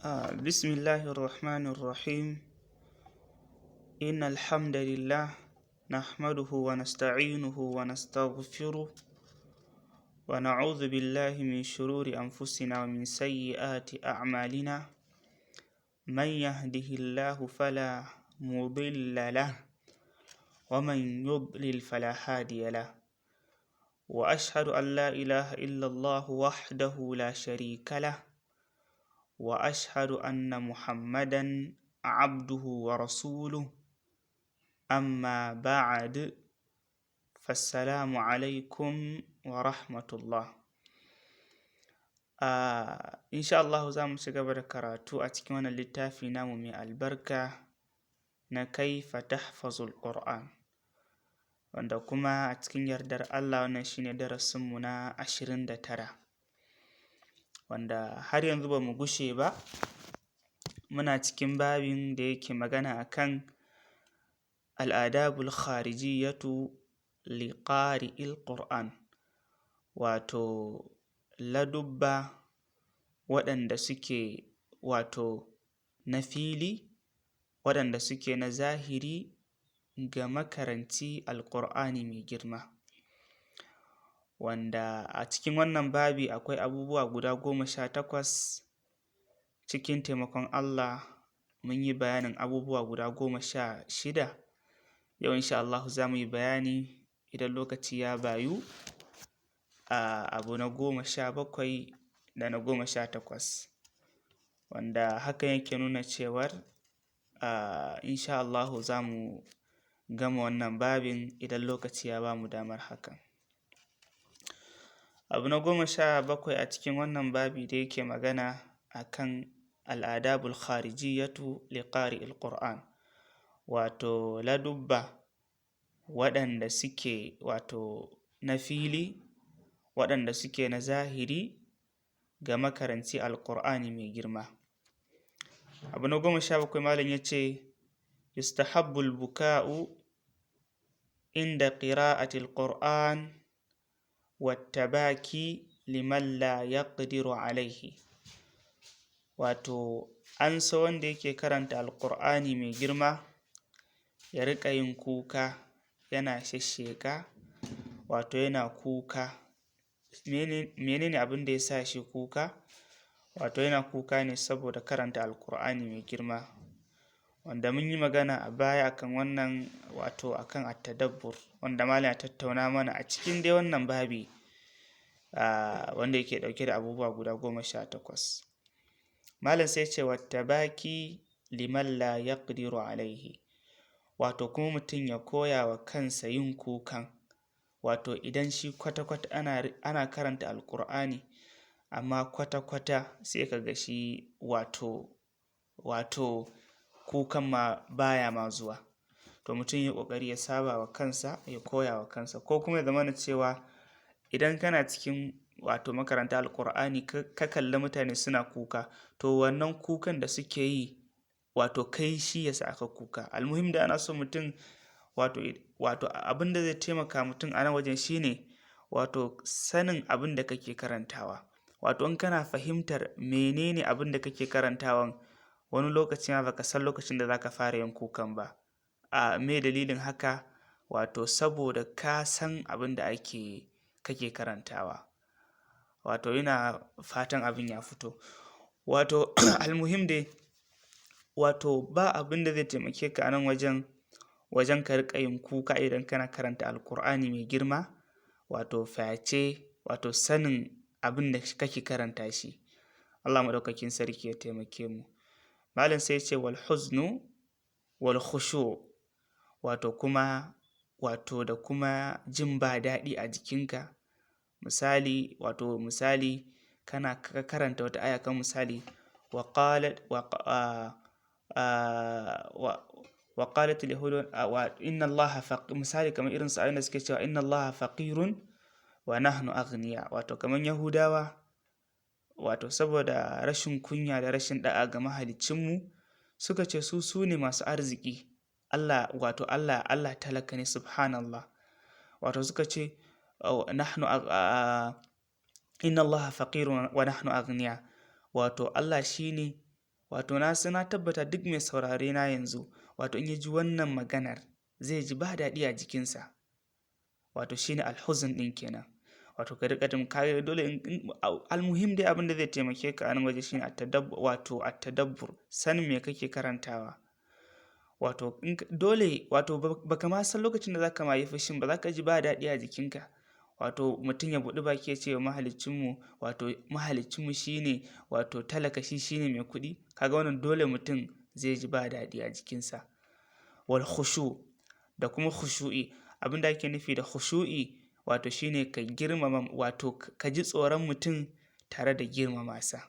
بسم الله الرحمن الرحيم. إن الحمد لله نحمده ونستعينه ونستغفره ونعوذ بالله من شرور أنفسنا ومن سيئات أعمالنا. من يهده الله فلا مضل له ومن يضلل فلا هادي له، وأشهد أن لا إله إلا الله وحده لا شريك له، وأشهد أن محمدا عبده ورسوله. أما بعد، فالسلام عليكم ورحمة الله. إن شاء الله za mu ci gaba da karatu a cikin wannan littafi namu mai albarka na Kaifa Tahfazul Qur'an, wanda kuma a cikin yardar Allah wannan shine darasinmu na 29, wanda har yanzu ba mu gushe ba muna cikin babin da yake magana akan al'adabul kharijiyatu liqari'il Qur'an, wato ladubba waɗanda suke wato na fili, waɗanda suke na zahiri ga makaranci Alƙur'ani mai girma. Wanda a cikin wannan babi akwai abubuwa guda 18. Cikin taimakon Allah mun yi bayanin abubuwa guda 16. Yau insha Allahu za mu yi bayani, idan lokaci ya bayu, a abu na 17 da na 18, wanda hakan yake nuna cewar insha Allahu za mu gama wannan babin idan lokaci ya bamu damar hakan. Abu na 17 a cikin wannan babi da yake magana akan al'adabul kharijiyatu liqari'il Qur'an, wato ladubba waɗanda suke wato na fili, waɗanda suke na zahiri ga makaranci Alƙur'ani mai girma. Abu na 17, malam ya ce: yustahabbul buka'u inda qira'atil Qur'an wattabaki liman la yaqdiru alaihi. Wato an so wanda yake karanta Alƙur'ani mai girma ya riƙa yin kuka, yana shashsheƙa, wato yana kuka. Menene abin da ya sa shi kuka? Wato yana kuka ne saboda karanta Alƙur'ani mai girma, wanda mun yi magana a baya akan wannan, wato akan at-tadabbur, wanda malam ya tattauna mana a cikin dai wannan babi wanda yake ɗauke da abubuwa guda 18. Malam sai ce: wattabaki liman la yaqdiru alaihi, wato kuma mutum ya koya wa kansa yin kukan, wato idan shi kwata-kwata ana karanta Alƙur'ani amma kwata-kwata sai ka ga shi wato kukan ma baya ma zuwa, to mutum ya yi ƙoƙari ya saba wa kansa, ya koya wa kansa, ko kuma ya zamana cewa idan kana cikin wato makaranta Alƙur'ani ka kalli mutane suna kuka, to wannan kukan da suke yi, wato kai shi ya sa ka kuka. Almuhim da ana so mutum wato abin da zai taimaka mutum a nan wajen shine wato sanin abin da kake karantawa. Wato in kana fahimtar menene abin da kake karantawan, wani lokaci ma baka san lokacin da zaka fara yin kukan ba. A me dalilin haka? Wato saboda ka san abin da ake kake karantawa. Wato ina fatan abin ya fito. Wato almuhim dai, wato ba abin da zai taimake ka a nan wajen ka riƙa yin kuka idan kana karanta Alƙur'ani mai girma, wato face wato sanin abin da kake karanta shi. Allah maɗaukakin sarki ya taimake mu. Malam sai ya ce: wal huznu wal khushu, wato kuma wato da kuma jin ba daɗi a jikinka. Misali, wato misali kana ka karanta wata aya, kan misali wa qalat wa qalat al yahud wa inna Allaha, misali kamar irin su ayoyin da suke cewa inna Allaha faqirun wa nahnu aghniya. Wato kamar Yahudawa, wato saboda rashin kunya da rashin da'a ga mahaliccinmu, suka ce su su ne masu arziki, Allah wato Allah talaka ne, subhanallah. Wato suka ce nahnu, inna Allaha faqirun wa nahnu aghniya, wato Allah shine Wato na san, na tabbata duk mai saurare na yanzu, wato in ya ji wannan maganar zai ji ba daɗi a jikinsa. Wato shine alhuzn ɗin kenan. Wato ka riƙa jin ka dole. Almuhim dai, abin da zai taimake ka a nan waje shine wato at-tadabbur, sanin me kake karantawa. Wato dole, wato baka ma san lokacin da zaka ma yi fushin ba, zaka ji ba daɗi a jikinka. Wato mutum ya buɗi baki ya ce wa mahaliccinmu, wato mahaliccinmu shine, wato talaka shi shine mai kuɗi. Kaga wannan dole mutum zai ji ba daɗi a jikinsa. Wal khushu, da kuma khushu'i. Abin da ake nufi da khushu'i, wato shine ka girmama, wato ka ji tsoron mutum tare da girmama sa.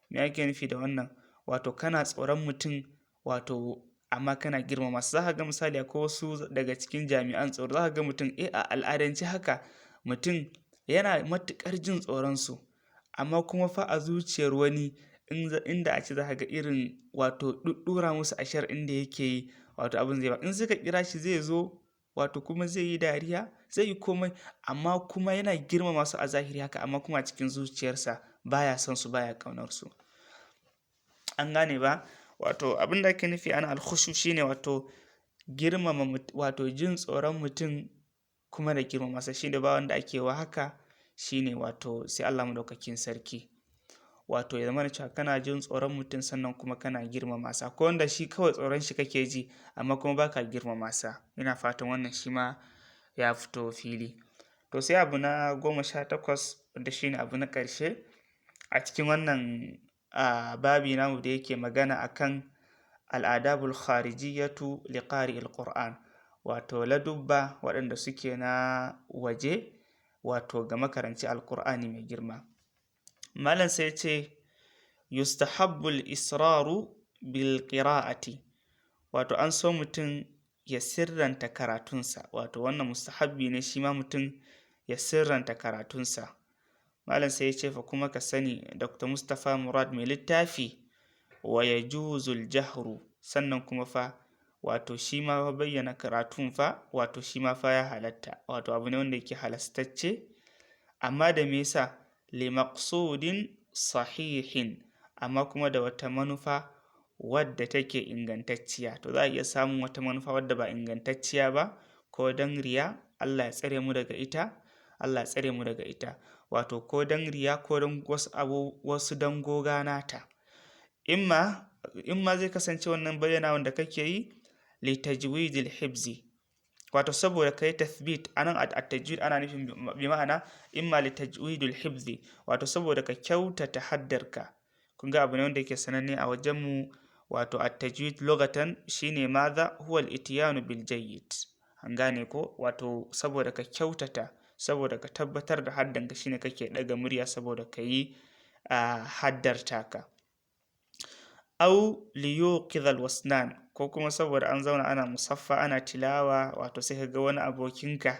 Me ake nufi da wannan? Wato kana tsoron mutum, wato amma kana girmama sa. Zaka ga misali akwai wasu daga cikin jami'an tsaro, zaka ga mutum a al'adance haka mutum yana matuƙar jin tsoron su, amma kuma fa a zuciyar wani, inda a ce zaka ga irin wato ɗuɗɗura musu ashar inda yake yi, wato abin zai ba in suka kira shi zai zo, wato kuma zai yi dariya, zai yi komai, amma kuma yana girmama su a zahiri haka, amma kuma a cikin zuciyarsa baya son su, baya ƙaunar su. An gane ba? Wato abin da ake nufi ana alkhushu shine wato girmama, wato jin tsoron mutum kuma da girmama sa. Shine ba wanda ake wa haka, shine wato sai Allah Madaukakin Sarki. Wato ya zama cewa kana jin tsoron mutum sannan kuma kana girmama sa. Ko wanda shi kawai tsoron shi kake ji amma kuma baka girmama sa. Ina fatan wannan shi ma ya fito fili. To, sai abu na 18, wanda shine abu na ƙarshe a cikin wannan babi namu da yake magana akan al'adabul kharijiyatu li qari'il Qur'an, wato ladubba waɗanda suke na waje, wato ga makaranci Alƙur'ani mai girma. Malam sai ce: yustahabbul israru bil qira'ati, wato an so mutum ya sirranta karatunsa. Wato wannan mustahabbi ne shi ma mutum ya sirranta karatunsa. Malam sai ya ce fa kuma ka sani, Dr. Mustapha Murad mai littafi, wa yajuzul jahru, sannan kuma fa wato shi ma bayyana karatun fa, wato shi ma fa ya halatta, wato abu ne wanda yake halastacce. Amma da me yasa? Li maqsudin sahihin, amma kuma da wata manufa wadda take ingantacciya. To, za a iya samun wata manufa wadda ba ingantacciya ba, ko dan riya, Allah ya tsare mu daga ita, Allah ya tsare mu daga ita. Wato ko dan riya ko dan wasu abu, wasu dangoga nata. Imma zai kasance wannan bayyanawan da kake yi li tajwidil hibzi, wato saboda kai tathbit. Anan at tajwid ana nufin bi ma'ana imma li tajwidil hibzi, wato saboda ka kyautata haddarka. Kun ga abu ne wanda yake sananne a wajen mu, wato at tajwid lughatan shine madha huwa al ityanu bil jayyid. An gane ko? Wato saboda ka kyautata, saboda ka tabbatar da haddanka, shine kake ɗaga murya saboda ka yi haddar taka. Au liyuqidha alwasnan, ko kuma saboda an zauna ana musaffa, ana tilawa, wato sai ka ga wani abokinka,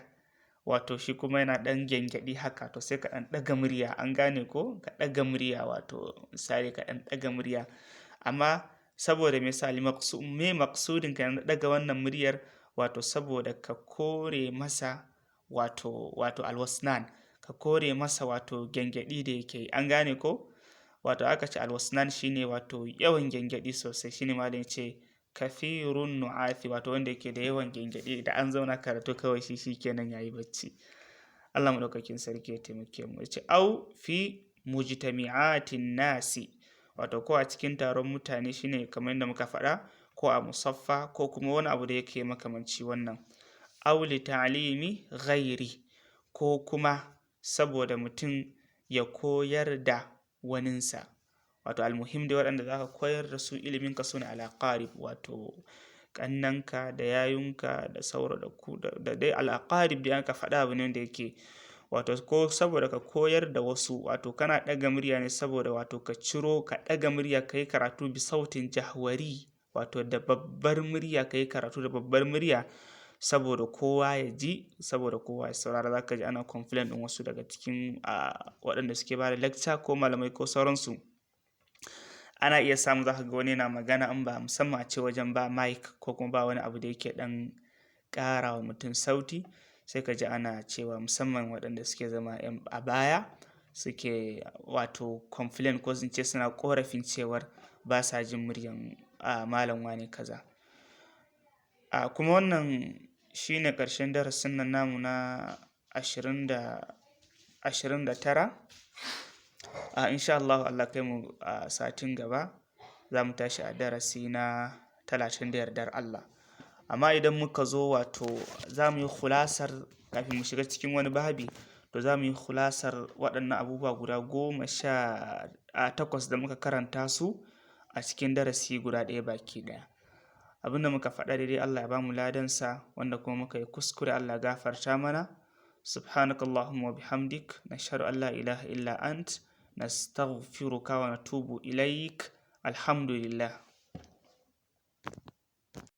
wato shi kuma yana ɗan gyangyaɗi haka, to sai ka ɗan ɗaga murya. An gane ko? Ka ɗaga murya, wato misali ka ɗan ɗaga murya. Amma saboda misali me maqsudin ka na ɗaga wannan muryar? Wato saboda ka kore masa wato alwasnan, ka kore masa wato gyangyaɗi da yake yi. An gane ko? Wato aka ce alwasnan shine wato yawan gyangyaɗi sosai. Shine malam ya ce kathirun nu'athi, wato wanda yake da yawan gyangyaɗi, da an zauna karatu kawai shi shikenan yayi bacci. Allah Madaukakin Sarki ya taimake mu. Yace au fi mujtami'atin nasi, wato ko a cikin taron mutane, shine kamar yadda muka faɗa, ko a musaffa ko kuma wani abu da yake makamanci wannan. Aw li ta'limi ghairi, ko kuma saboda mutum ya koyar da waninsa. Wato almuhim dai, waɗanda zaka koyar da su ilimin ka sune al-aqarib, wato ƙannanka da yayunka da saura da ku da dai al-aqarib da aka faɗa, abu ne wanda yake wato ko saboda ka koyar da wasu. Wato kana ɗaga murya ne saboda wato ka ciro, ka ɗaga murya ka yi karatu bi sautin jahwari, wato da babbar murya, ka yi karatu da babbar murya saboda kowa ya ji, saboda kowa ya saurara. Za ka ji ana complain ɗin wasu daga cikin waɗanda suke ba da lecture ko malamai ko sauransu. Ana iya samu, za ka ga wani yana magana, in ba musamman a ce wajen ba mic ko kuma ba wani abu da yake ɗan ƙara wa mutum sauti, sai ka ji ana cewa, musamman waɗanda suke zama a baya. Suke wato complain ko in ce suna ƙorafin cewar ba sa jin muryan malam wane kaza. Kuma wannan shine ƙarshen darasin nan namu na 29. Insha Allahu, Allah kai mu a satin gaba, za mu tashi a darasi na 30 da yardar Allah. Amma idan muka zo, wato za mu yi khulasar kafin mu shiga cikin wani babi. To, za mu yi khulasar waɗannan abubuwa guda 18 da muka karanta su a cikin darasi guda ɗaya baki ɗaya. Abinda muka faɗa daidai, Allah ya bamu ladansa. Wanda kuma muka yi kuskure, Allah ya gafarta mana. سبحانك اللهم وبحمدك، نشهد أن لا إله إلا أنت، نستغفرك ونتوب إليك. الحمد لله.